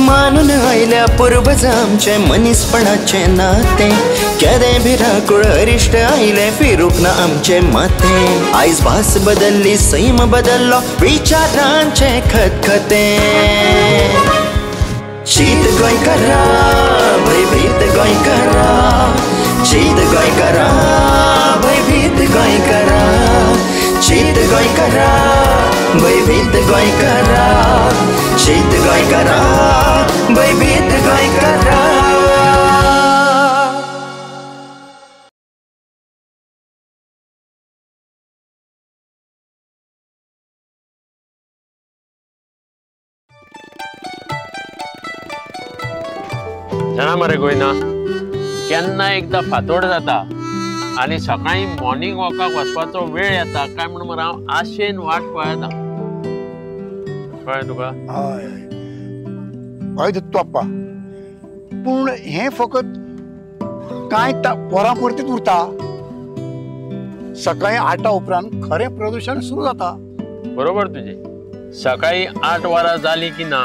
मानून आयल्या पुर्वज आमचे मनीसपणाचें नातें. केदें भिरांकूळ अरिश्ट आयलें फिरूंक ना आमचें माथें. आयज भास बदल्ली सैम बदल्लो विचारांचें खतखतें. शीत गोंयकारा भंयभीत गोंयकारा, शीत गोंयकारा भंयभीत गोंयकारा, शीत गोंयकारा भंयभीत गोंयकारा, शीत गोंयकारा भंयभीत गोंयकारा. जाणा मरे गोयना, केन्ना एकदां फांतोड जाता आनी सकाळीं मॉर्निंग वॉकाक वचपाचो वेळ येता काय म्हणून मरे हांव आशेन वाट पळयता. कळ्ळें तुका? हय हय दत्तू आप्पा, पूण हें फकत कांय वरां पुरतीच उरता. सकाळीं 8 उपरांत खरें प्रदूशण सुरू जाता. बरोबर तुजें. सकाळीं 8 वरां जालीं की ना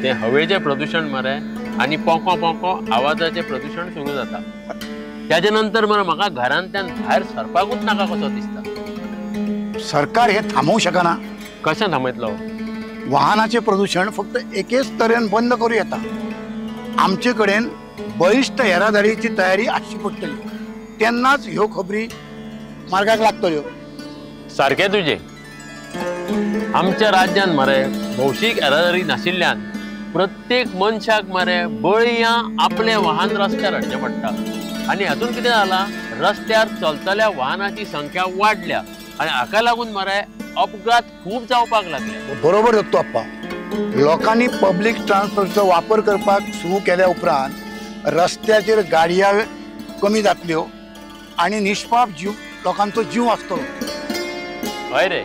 तें हवेचें प्रदूशण मरे आनी पोको पोको आवाजाचें प्रदूशण सुरू जाता. त्याच्या नंतर मरे म्हाका घरांतल्यान भायर सरपाकूच नाका कसो दिसता. सरकार हे थांबोवंक शकना. कशें थांबयतलो? वाहनाचें प्रदूशण फक्त एकेच तरेन बंद करूं येता. आमचे कडेन बळिश्ट येरादारीची तयारी आसची पडटली, तेन्नाच ह्यो खबरी मार्गाक लागतल्यो. सारकें तुजें. आमच्या राज्यांत मरे भौशीक येरादारी नाशिल्ल्यान प्रत्येक मनशाक मरे बळयां आपलें वाहन रस्त्यार हाडचें पडटा. आनी हातूंत कितें जालां, रस्त्यार चलतल्या वाहनाची संख्या वाडल्या आनी हाका लागून मरे अपघात खूब जावपाक लागले. बरोबर दत्तू आप्पा, लोकांनी पब्लीक ट्रान्सपोर्टचो वापर करपाक सुरू केल्या उपरांत रस्त्याचेर गाडयो कमी जातल्यो आनी निष्पाप जीव लोकांचो जीव वाचतलो. हय रे,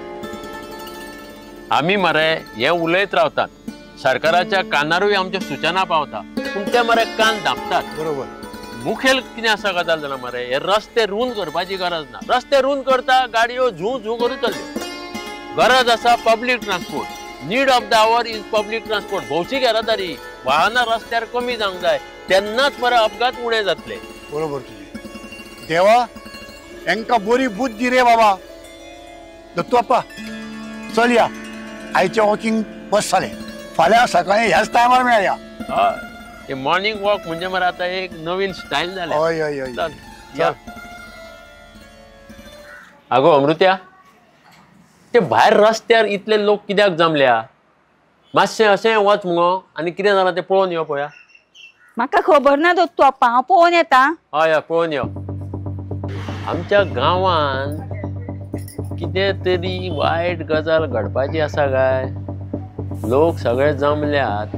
आमी मरे हें उलयत रावतात, सरकाराच्या कानारूय आमच्यो सुचना पावता, पूण ते मरे कान धांपतात. बरोबर. मुखेल कितें आसा गजाल जाणा मरे, हे रस्ते रूंद करपाची गरज ना. रस्ते रूंद करता गाडयो झू झू करून चल्ल्यो. गरज आसा public transport. Need of the hour is public transport. भौशीक येरादारी, वाहनां रस्त्यार कमी जावंक जाय, तेन्नाच मरे अपघात उणे जातले. बरोबर तुजें. देवा हेंकां बरी बुद्धी रे बाबा. दत्तू आप्पा चल या, आयचें वॉकिंग बस जालें. फाल्यां सकाळीं ह्याच टायमार मेळया. हय, मॉर्निंग वॉक म्हणजे मरे आतां एक नवीन स्टायल जालें. हय हय हय, चल या. आगो अमृत्या, ते भायर रस्त्यार इतले लोक कित्याक जमल्या? मातशें अशें वच मुगो आनी कितें जालां तें पळोवन यो पळया. म्हाका खबर ना दत्तू आप्पा, हांव पळोवन येता. हय हय पळोवन यो. आमच्या गांवांत कितें तरी वायट गजाल घडपाची आसा काय? लोक सगळे जमल्यात,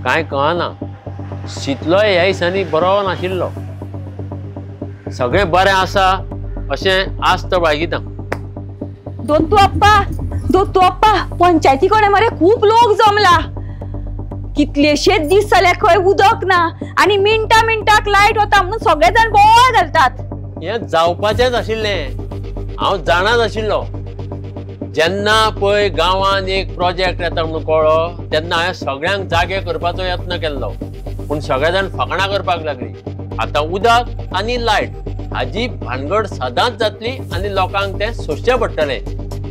कांय कळना. शितलोय ह्या दिसांनी बरो नाशिल्लो. सगळें बरें आसा अशें आस्त बाळगिता. दत्तू आप्पा, दत्तू आप्पा, पंचायती कडेन मरे खूब लोक जमला. कितलेशेच दीस जाले खंय उदक ना आनी मिनटा मिनटाक लायट वता म्हणून सगळे जाण बोवाळ घालतात. हें जावपाचेंच आशिल्लें, हांव जाणाच आशिल्लो. जेन्ना पळय गांवांत एक प्रोजेक्ट येता म्हणून कळ्ळो तेन्ना हांवें सगळ्यांक जागे करपाचो यत्न केल्लो, पूण सगळे जाण फकाणां करपाक लागली. आतां उदक आनी लायट हाजी भानगड सदांच जातली आनी लोकांक तें सोंसचें पडटलें.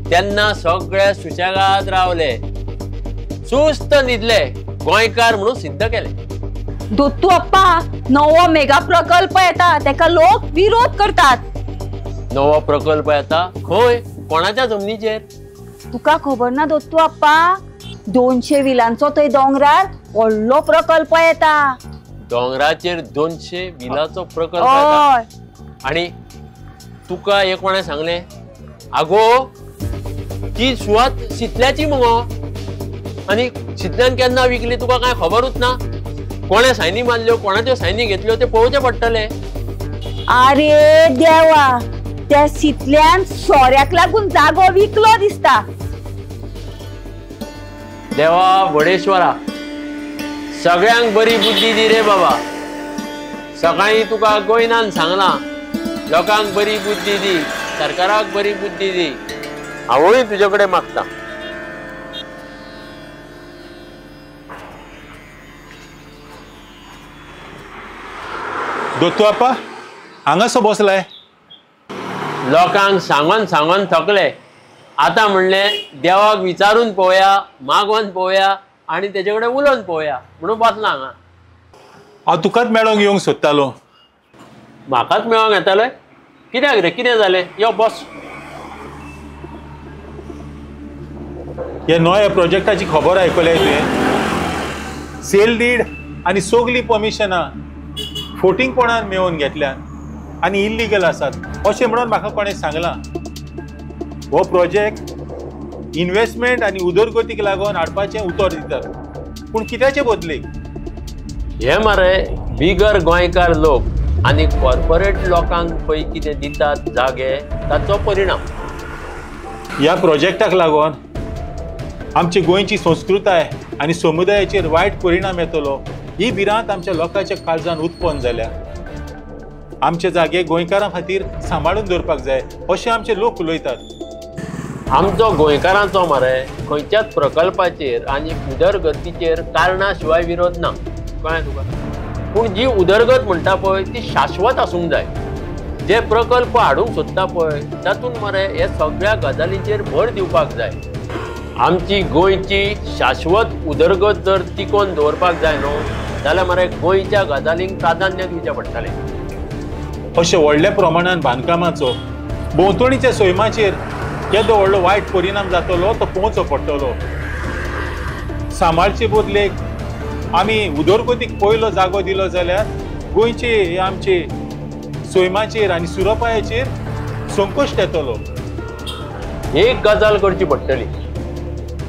तेन्ना सगळे सुशेगाद रावले, सुस्त न्हिदले, गोंयकार म्हणून सिद्ध केले. दत्तू आप्पा, नवो मेगा प्रकल्प येता तेका लोक विरोध करतात. नवो प्रकल्प येता खंय? कोणाच्या जमनीचेर? तुका खबर ना दत्तू आप्पा, 200 विलांचो थंय दोंगरार व्हडलो प्रकल्प येता. दोंगराचेर 200 विलाचो प्रकल्प येता? आनी तुका हे कोणें सांगलें? आगो ती सुवात शितल्याची मुगो, आनी शितल्यान केन्ना विकली तुका कांय खबरूच ना? कोणें सायनी मारल्यो, कोणाच्यो सायनी घेतल्यो ते पळोवचें पडटलें. आरे देवा, त्या शितल्यान सोऱ्याक लागून जागो विकलो दिसता. देवा वडेश्वरा, सगळ्यांक बरी बुद्धी दी रे बाबा. सकाळीं तुका गोयनान सांगलां, लोकांक बरी बुद्धी दी, सरकाराक बरी बुद्धी दी. हांवूय तुजे कडेन मागता. दत्तू आपा हांगासो बसलाय. लोकांक सांगोन सांगोन थकले. आतां म्हणलें देवाक विचारून पळोवया, मागोन पळोवया आनी तेजे कडेन उलोवन पळोवया म्हणून बसला हांगा. हांव तुकाच मेळोंक येवंक सोदतालो. म्हाकाच मेळोंक येताले? कित्याक रे, कितें जालें? यो बस. ह्या नव्या प्रोजेक्टाची खबर आयकल्या तुवें? सेल डीड आनी सगळीं परमिशनां फोटिंगपणान मेळोवन घेतल्यान आनी इल्लिगल आसात अशें म्हणून म्हाका कोणें सांगलां. हो प्रोजेक्ट इन्वेस्टमेंट आनी उदरगतीक लागून हाडपाचें उतर दितात, पूण कित्याचे बदलेक? हे मरे बिगर गोंयकार लोक आनी कॉर्पोरेट लोकांक पळय कितें दितात जागे ताचो परिणाम. ह्या प्रोजेक्टाक लागून आमची गोंयची संस्कृताय आनी समुदायाचेर वायट परिणाम येतलो ही भिरांत आमच्या लोकांच्या काळजान उत्पन्न जाल्या. आमचे जागे गोंयकारां खातीर सांबाळून दवरपाक जाय अशें आमचे लोक उलयतात. आमचो गोंयकारांचो मरे खंयच्याच प्रकल्पाचेर आनी उदरगतीचेर कारणा शिवाय विरोध ना, कळ्ळें तुका? पूण जी उदरगत म्हणटा पळय ती शाश्वत आसूंक जाय. जे प्रकल्प हाडूंक सोदता पळय तातूंत मरे हे सगळ्या गजालींचेर भर दिवपाक जाय. आमची गोंयची शाश्वत उदरगत जर टिकोवन दवरपाक जाय न्हू जाल्यार मरे गोंयच्या गजालींक प्राधान्य दिवचें पडटलें. अशें व्हडल्या प्रमाणान बांदकामाचो भोंवतणीच्या सैमाचेर केदो व्हडलो वायट परिणाम जातलो तो पळोवचो पडटलो. सांबाळचे बदलेक आमी उदरगतीक पयलो जागो दिलो जाल्यार गोंयचे आमचे सैमाचेर आनी सुरपायाचेर संकश्ट येतलो. एक गजाल करची पडटली,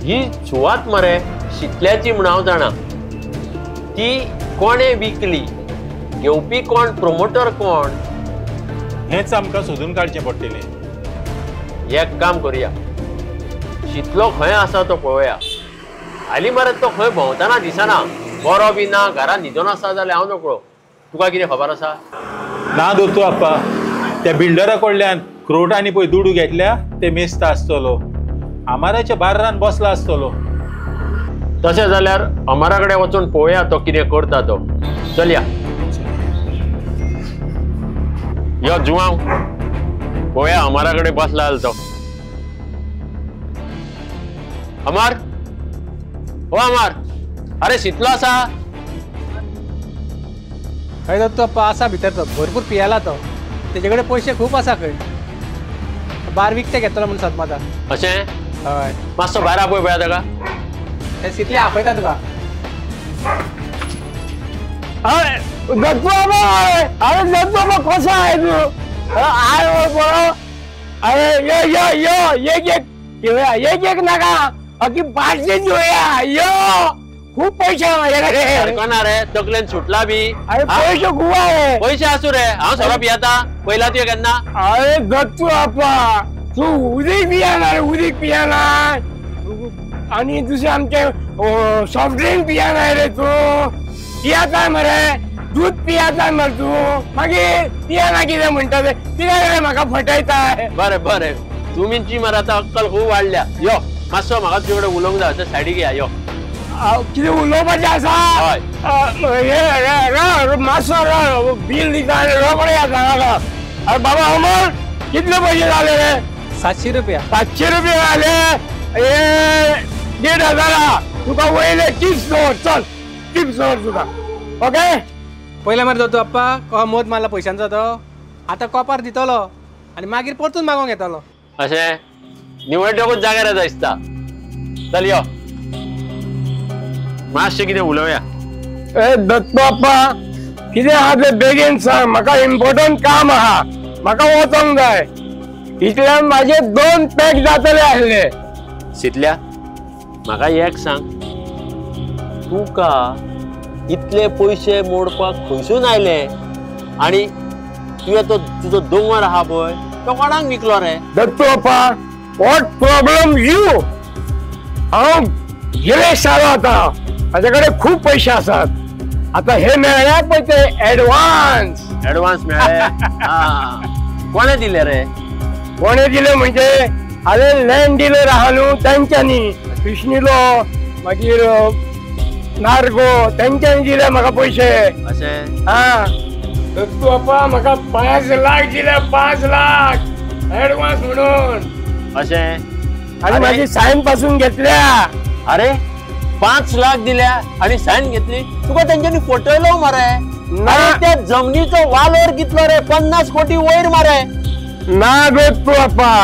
ही सुवात मरे शितल्याची म्हूण हांव जाणा, ती कोणें विकली, घेवपी कोण, प्रोमोटर कोण, हेंच आमकां सोदून काडचें पडटलें. एक काम करुया, शितलो खंय आसा तो पळोवया. हालीं मरे तो खंय भोंवतना दिसना, बरो बी ना, घरान न्हिदोन आसा जाल्यार हांव नकळो. तुका कितें खबर आसा? ना दत्तू आपा, त्या बिल्डरा कडल्यान क्रोटांनी पळय दुडू घेतल्या ते मेस्ता आसतलो, अमाराच्या बार्रान बसला आसतलो. तशें जाल्यार अमारा कडेन वचून पळोवया तो कितें करता तो. चलया यो जुआंव, पळोवया अमारा कडेन बसला जाल्यार तो. अमार, ओ अमार, अरे शितलो आसा? हय दत्तू आप्पा आसा भितर, तो भरपूर पियेला तो, तेजे कडेन पयशे खूब आसा खंय, बार विकते घेतलो म्हूण सदमाता. अशें? हय. मातसो भायर आपय पळया ताका. ते शितले आपयता तुका. अरे दत्तू आबा, अरे दत्तू आबा कसो आहे तू? I बरो. अरे यो यो यो एक एक घेवया, एक एक नाका, अख्खी पाचशे घेवया. यो खूप पैसे माझ्याकडे. सारको ना रे, तकलेन सुटला बी. अरे पैसे खूप आहे. पैसे आसूं रे, हांव सोरो पियेता पयला तुवें केन्ना? अरे दत्तू आपा तू उदीक पियाना रे, उदीक पियाना आनी दुसरे आमचे सॉफ्ट ड्रिंक पियाना रे तू. पियाता मरे, दूध पियाता मरे तू, मागीर पियाना कितें म्हणटा ते, कित्याक रे म्हाका फटयता? बरें बरें, तुमीची मरे आतां अक्कल खूब वाडल्या. यो मातसो म्हाका तुजे कडेन उलोवंक जाय, सायडीक या. यो कितें उलोवपाचें आसा? हय मातसो बील दिता रोकडे सांगा. अरे बाबा अमर, कितले पयशे जाले रे? 700 रुपया. 700 रुपया जाले? हे 1500 तुका वयले टिप्स दवर, चल टिप्स दवर तुका. ओके पयले मरे दत्तू आप्पा कहो मोद मारला पयशांचो तो, आतां कोपार दितलो आनी मागीर परतून मागोवंक येतलो. अशें निवडटकूच जाग्यार येता दिसता. चल यो मातशें कितें उलोवया. ए दत्तू आप्पा कितें आहा तें बेगीन सांग, म्हाका इम्पोर्टंट काम आहा, म्हाका वचोंक जाय. इतल्यान म्हाजे 2 पॅक जातले आसले. शितल्या म्हाका एक सांग, तुका इतले पयशे मोडपाक खंयसून आयले आनी तुवें तो तुजो दोंगर आहा पळय तो कोणाक विकलो रे? दत्तू आप्पा what problem you? हांव गिरेस्त जालो आतां, म्हाजे कडेन खूब पयशे आसात. आतां हे मेळ्ळ्यात पळय ते एडवान्स. एडवान्स मेळ्ळे? कोणें दिले रे? कोणें दिले म्हणजे हांवें लँड डिलर आहा न्हू तेंच्यांनी, कृष्णिलो मागीर नार्गो तेंच्यांनी दिले म्हाका पयशे. अशें? हा दत्तू आप्पा म्हाका 5 लाख दिले, 5 लाख ऍडव्हान्स म्हणून. अशें? आनी माझी सायन पासून घेतल्या. अरे 5 लाख दिल्या आणि सायन घेतली? तुका तेंच्यांनी फटयलो मरे. त्या जमनीचो वालोर कितलो रे? 50 कोटी वयर मरे. ना दत्तू आप्पा,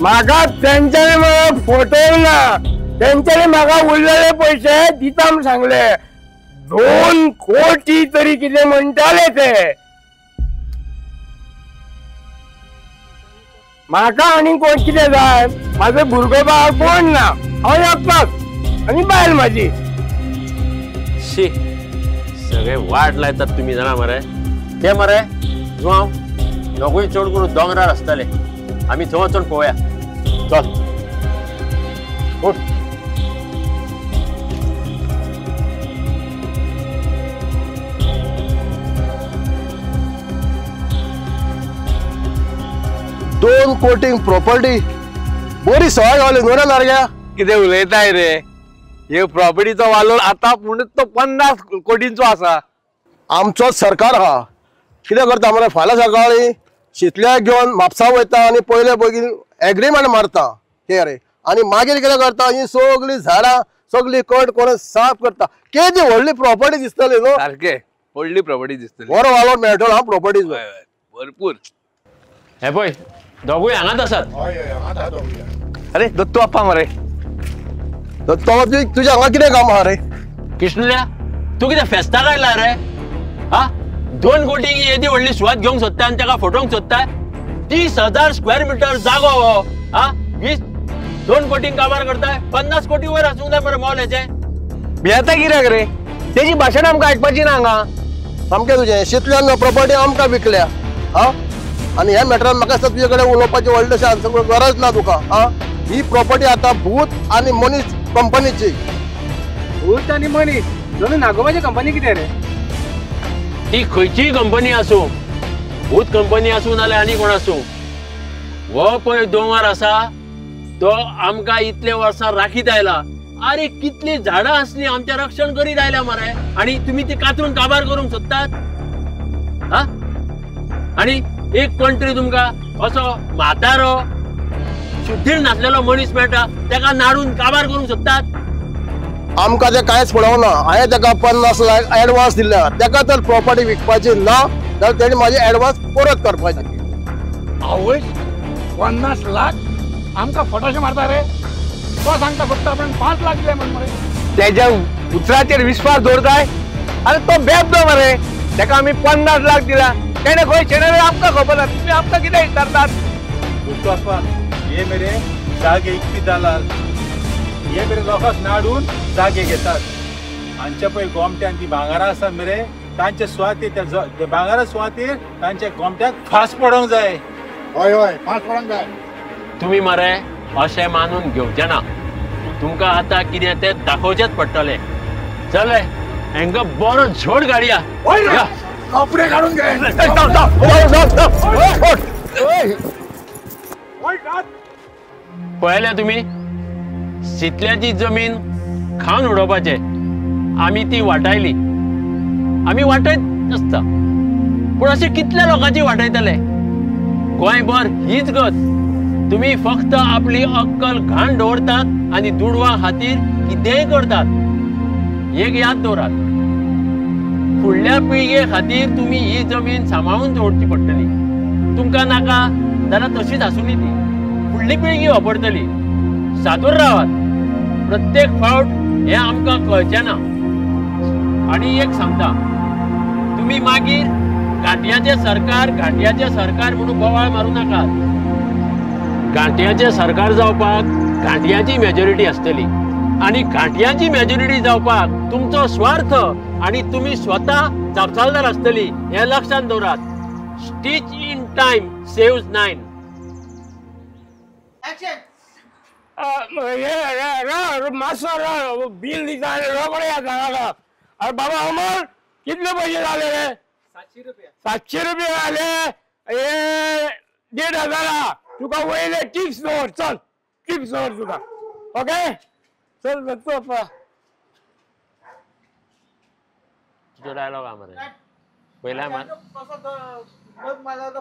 म्हाका तेंच्यांनी म्हाका फटयला. तेंच्यांनी म्हाका उरलेले पैसे दिता म्हूण सांगले. 2 कोटी तरी कितें म्हणटाले ते. म्हाका आनी कोण कितें जाय? म्हाजो भुरगो बाळ कोण ना, हांव एकटोच आनी बायल म्हाजी. शी, सगळे वाट लायतात तुमी जाणा मरे. ते मरे जुआंव दोगूय चड करून दोंगरार आसताले, आमी थंय वचून पळोवया. चल उठ. दोन कोटींक प्रॉपर्टी बरी सवाय गावली न्हू रे नारग्या. कितें उलयताय रे? हे प्रॉपर्टीचो वालोर आतां म्हणून तो 50 कोटींचो आसा. आमचोच सरकार आहा, कितें करता मरे, फाल्यां सकाळीं शितल्याक घेवन म्हापसा वयता आनी पयले बेगीन एग्रीमेंट मारता हे रे, आनी मागीर कितें करता, ही सगळीं झाडां सगळी कट करून साफ करता. केदी व्हडली प्रॉपर्टी दिसतली न्हू. सारकें व्हडली प्रॉपर्टी दिसतली, बरो वालोर मेळटलो हा प्रॉपर्टीचो भरपूर. हे पळय दोगूय हांगाच आसात. अरे दत्तू आप्पा मरे. दत्तू आप्पा तुज्या हांगा कितें काम आहा रे? कृष्णल्या तूं कितें फेस्ताक आयला रे? हा 2 कोटींक येदी व्हडली सुवात घेवंक सोदता आनी ताका फटोवंक सोदता? 30,000 स्क्वेअर मिटर जागो हो. हा 2 कोटींक काबार करताय? 50 कोटी वयर आसूंक जाय मरे मोल हेचें. भियेता कित्याक रे? तेजी भाशण आमकां आयकपाची ना हांगा. सामकें तुजें शितल्यान प्रॉपर्टी आमकां विकल्या. हा आनी ह्या मॅटरान म्हाका दिसता तुजे कडेन उलोवपाची व्हडलेशें गरज ना तुका. हा ही प्रॉपर्टी आतां भूत आनी मनीस कंपनीची. भूत आनी मनीस दोनूय नागोबाची कंपनी कितें रे? ती खंयचीय कंपनी आसूं, भूत कंपनी आसूं नाल्यार आनी कोण आसूं, हो पळय दोंगर आसा तो आमकां इतले वर्सां राखीत आयला. आरे कितलीं झाडां आसलीं आमचें रक्षण करीत आयल्या मरे, आनी तुमी ती कातरून काबार करूंक सोदतात? हा आनी एक कंट्री तुमकां असो म्हातारो शुद्धीर नासलेलो मनीस मेळटा, तेका नाडून काबार करूंक सोदतात? आमकां तें कांयच पळोवना. हांवें तेका 50 लाख एडवान्स दिल्या, तेका तर प्रॉपर्टी विकपाची ना जाल्यार तेणी म्हाजी एडवान्स परत करपाची. आवय 50 लाख आमकां फटाशे मारता रे. तो सांगता फक्त आपण 5 लाख दिले म्हण मरे. तेज्या उतराचेर विश्वास दवरताय? आनी तो बेबदो मरे, तेका आमी 50 लाख दिला, तेणे खंय शेणले आमकां खबर ना. तुमी आमकां कितें विचारतात? दत्तू आप्पा हे मेरे जागे इकपी दलाल, हे मेरे लोकांक नाडून जागे घेतात. हांच्या पळय गोमट्यान ती भांगरां आसात मरे, तांच्या सुवातेर त्या भांगरा सुवातेर तांच्या गोमट्याक फांस पडोंक जाय. हय हय फांस पडोंक जाय. तुमी मरे अशें मानून घेवचें ना. तुमकां आतां कितें तें दाखोवचेंच पडटलें. चल हेंकां बरो झोड काडया. कपडे काडून घे. पळयल्या तुमी शितल्याची जमीन खावन उडोवपाचें आमी ती वाटायली. आमी वाटयत आसता, पूण अशें कितल्या लोकांची वाटयतले? गोंयभर हीच गत. तुमी फक्त आपली अक्कल घाण दवरतात आनी दुडवां खातीर कितेंय करतात. एक याद दवरात, फुडल्या पिळगे खातीर तुमी ही जमीन सांबाळून दवरची पडटली. तुमकां नाका जाल्यार तशीच आसूनी ती फुडली पिळगी वापरतली. सादूर रावात. प्रत्येक फावट हें आमकां कळचें ना. आनी एक सांगता, तुमी मागीर घाटयाचें सरकार घाटयाचें सरकार म्हणून बोवाळ मारूं नाकात. घाटयाचें सरकार जावपाक घाटयाची मेजॉरिटी आसतली, आनी घाटयांची मेजॉरिटी जावपाक तुमचो स्वार्थ आनी तुमी स्वता जापसालदार आसतली हें लक्षांत दवरात. Stitch in time saves 9. मातसो बील दिता रोकडे येता. अरे बाबा अमर कितले पैसे जाले रे? 700 रुपया. 700 रुपया जाले. हे 1500 तुका वयले टिप्स दवर. चल टिप्स दवर तुका. ओके चल दत्तू आप्पा. तुजो डायलॉग आहा मरे. पयल्या मान मारला.